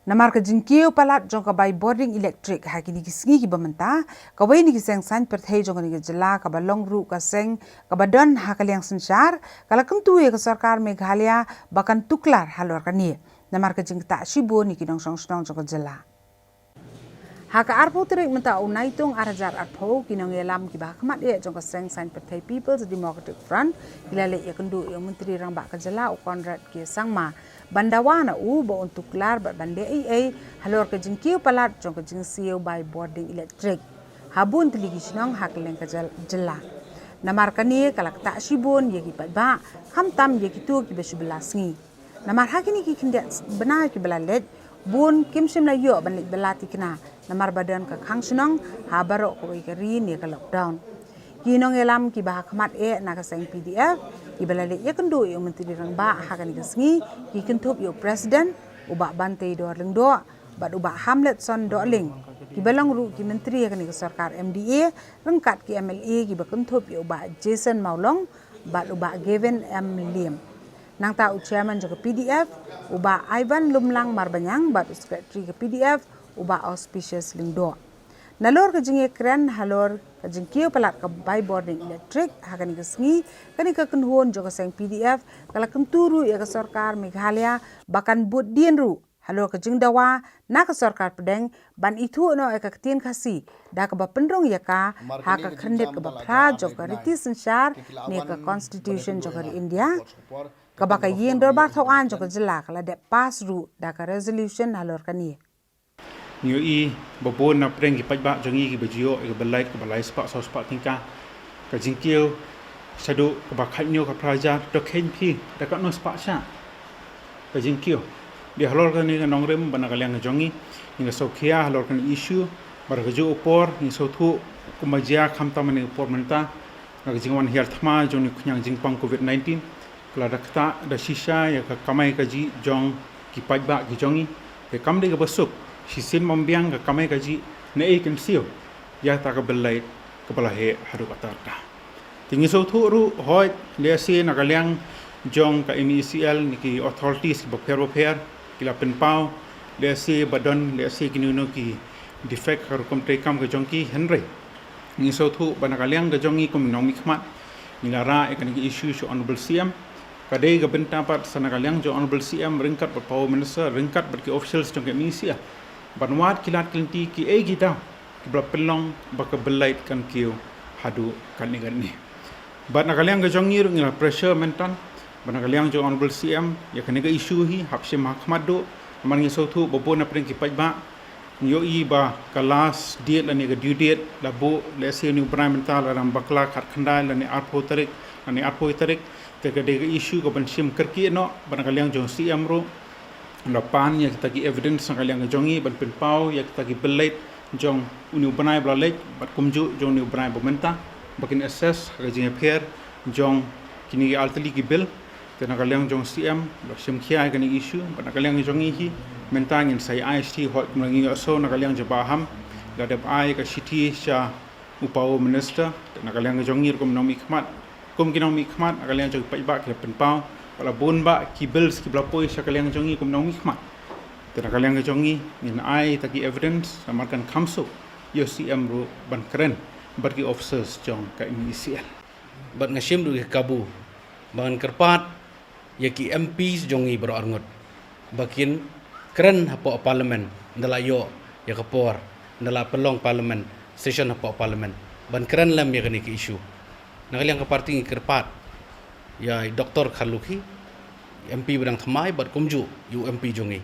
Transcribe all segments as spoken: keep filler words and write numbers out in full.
Namar ka jingkiew palat jong ka bai bording elektrik ha kine ki sngi kiba mynta, kawei na ki seng saiñ pyrthei jong kane ka jylla kaba long ruh ka seng kaba don ha ka liang synshar, ka la kyntu ïa ka sorkar Meghalaya ba kan tuklar halor kane. Namar ka jingktah shibun ïa ki nongshong shnong jong ka jylla. Ha ka arphew tarik mynta u Naitung arhajar arphew, ki nongïalam kiba ha khmat eh jong ka seng saiñ pyrthei People's Democratic Front ki la leit ïakynduh ïa u Myntri Rangbah ka jylla u Conrad K Sangma ban dawa na u ba un tuklar bad ban leh ei ei halor ka jingkiew palat jong ka jingsiew bai bording elektrik ha bun tylli ki shnong ha kylleng ka jyl-, jylla. Namar kane ka la ktah shibun ïa ki paidbah, khamtam ïa kito kiba shu bylla sngi. Namar ha kine ki khyndiat bnai kiba la leit, bun kim shym la ïoh ban leit bylla thikna namar ba don ka khang shnong ha baroh kawei ka ri ne ka lockdown. Ki nongïalam kiba ha khmat eh na ka seng P D F kiba la leit ïakynduh ïa u Myntri Rangbah ha kane ka sngi ki kynthup ïa u President u Bah Banteidor Lyngdoh bad u Bah Hamletson Dohling, kiba long ruh ki Myntri ha kane ka sorkar M D A, ryngkat ki M L A kiba kynthup ïa u Bah Jason Mawlong bad u Bah Gavin M Liam. Nangta u Chairman jong ka P D F u Bah Ivan Lumlang Marbaniang bad u Secretary ka P D F u Bah Auspicious Lyngdoh. Nalor ka jingïakren halor ka jingkiew palat ka bai bording elektrik ha kane ka sngi, kane ka kynhun jong ka seng P D F ka la kyntu ruh ïa ka sorkar Meghalaya ba kan bud dien ruh halor ka jingdawa na ka sorkar pdeng ban ithuh noh ïa ka ktien Khasi da kaba pynrung ïa ka ha ka khyrnit kaba phra jong ka riti synshar ne ka constitution jong ka ri India, kaba ka ïing dorbar thaw aiñ jong ka jylla ka la dep pass ruh da ka resolution halor kane. Ngi ïohi ba bun na pdeng ki paidbah jong ngi kiba ju ïoh ïa ka bill light kaba lai spah saw spah tyngka. Ka jingkiew shaduh kaba khathynñiew ka phra hajar, to kheiñ phi da katno spah shah ka jingkiew. Dei halor kane ka nongrim ba na ka liang ka jong ngi, ngi la sngewkhia halor kane ka issue, bad ha kajuh ka por ngi sngewthuh kumba jia khamtam ha kane ka por mynta, na ka jingwan hiar thma jong une u khñiang jingpang covid nineteen ka la da ktah da shisha ïa ka kamai kajih jong ki paidbah ki jong ngi. Te kam dei kaba suk, shisien bym biang ka kamai kajih naei kan siew ïa kata ka bill light kaba la heh haduh katta katta. Te ngi sngewthuh ruh, hooid, lehse na ka liang jong ka M E E C L ne ki authorities kiba pher ba pher ki la pynpaw, lehse ba don, lehse kino kino ki defect ha ka rukom treikam ka jong ki, hynrei ngi sngewthuh ba na ka liang ka jong ngi kum nongmihkhmat, ngi la rah ïa kane ka issue sha u Honourable C M. Ka dei ka bynta pat sa na ka liang jong u Honourable C M ryngkat bad Power Minister, ryngkat bad ki officials jong ka M E E C L, ban wad ki lad ki lynti kiei ki daw kiba la pynlong ba ka bill light kan kiew haduh katne katne. Bad na ka liang ka jong ngi ruh ngi la pressure mynta, bad na ka liang jong u Honourable C M, ïa kane ka issue hi hap shim ha khmat duh. Namar ngi sngewthuh ba bun na pdeng ki paidbah ngi ïohi ba ka last date lane ka due date la buh, lehse une u bnai mynta la dang bakla khatkhyndai lane arphew tarik lane arphew tarik. Te ka dei ka issue kaban shim kyrkieh noh, bad na ka liang jong u C M ruh la pan ïa kita ki evidence na ka liang ka jong ngi ban pynpaw ïa kita ki bill light jong une u bnai ba la leit bad kumjuh jong une u bnai ba mynta, ba kin assess ha ka jingïapher jong kine ki artylli ki bill. Te na ka liang jong u C M la shim khia ïa kane ka issue, bad na ka liang jong ngi hi mynta ngin sa ïa ai shithi, hooid, kumba ngi ïohsngew na ka liang jong u Bah Ham la dep ai ka shithi sha u Power Minister. Te na ka liang jong ngi ruh kum nongmihkhmat, kum ki nongmihkhmat, na ka liang jong ki paidbah ki la pynpaw, bad la bun bah ki bills kiba la poi sha ka liang jong ngi kum nongmihkhmat. Te na ka liang jong ngi ngin ai kita ki evidence, namar kan kham suk ïa u C M ruh ban kren bad ki officers jong ka M E E C L. Bad nga shim ruh ïa ka kabu ba ngan kyrpad ïa ki M Ps jong ngi baroh arngut ba kin kren hapoh Parliament, ynda la ïoh ïa ka por, ynda la pynlong Parliament session hapoh Parliament, ban kren lem ïa kane ka issue. Na ka liang ka party ngi kyrpad ïa i Doctor Kharlukhi, M P ba dang thymmai, bad kumjuh ïa u M P jong ngi.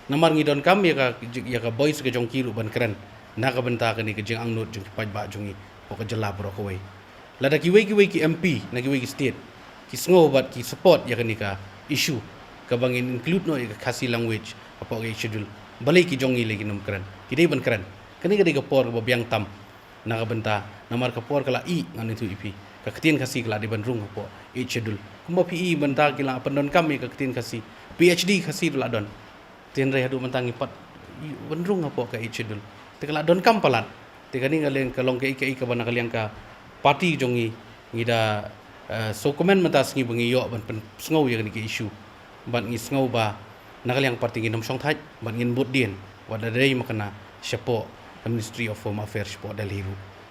Namar ngi donkam ïa ka, ïa ka voice ka jong ki ruh ban kren na ka bynta kane ka jingangnud jong ki paidbah jong ngi hapoh ka jylla baroh kawei. Lada kiwei kiwei ki M P na kiwei ki state ki sngew bad ki support ïa kane ka issue kaba ngin include noh ïa ka Khasi language hapoh ka Eighth Schedule, balei ki jong ngi lei kin ym kren? Ki dei ban kren. Kane ka dei ka por kaba biang tam na ka bynta, namar ka por ka la ih, ngan ïathuh ïa phi, ka ktien Khasi ka la dei ban rung hapoh Eighth Schedule. Kumba phi i mynta ki la pyndonkam ïa ka ktien Khasi, P H D Khasi ruh la don. Te hynrei haduh mynta ngi pat ban rung hapoh ka Eighth Schedule. Te ka la donkam palat. Te kane ka long, ka long kaei kaei kaba na ka liang ka party jong ngi ngi da, eh, sngewkmen mynta sngi ba ngi ïoh ban pynsngew ïa kane ka issue. Bad ngi sngew ba Na ka liang party ngin ym shong thait bad ngin bud dien wat la dei ma kane shapoh ka Ministry of Home Affairs shapoh Delhi ruh.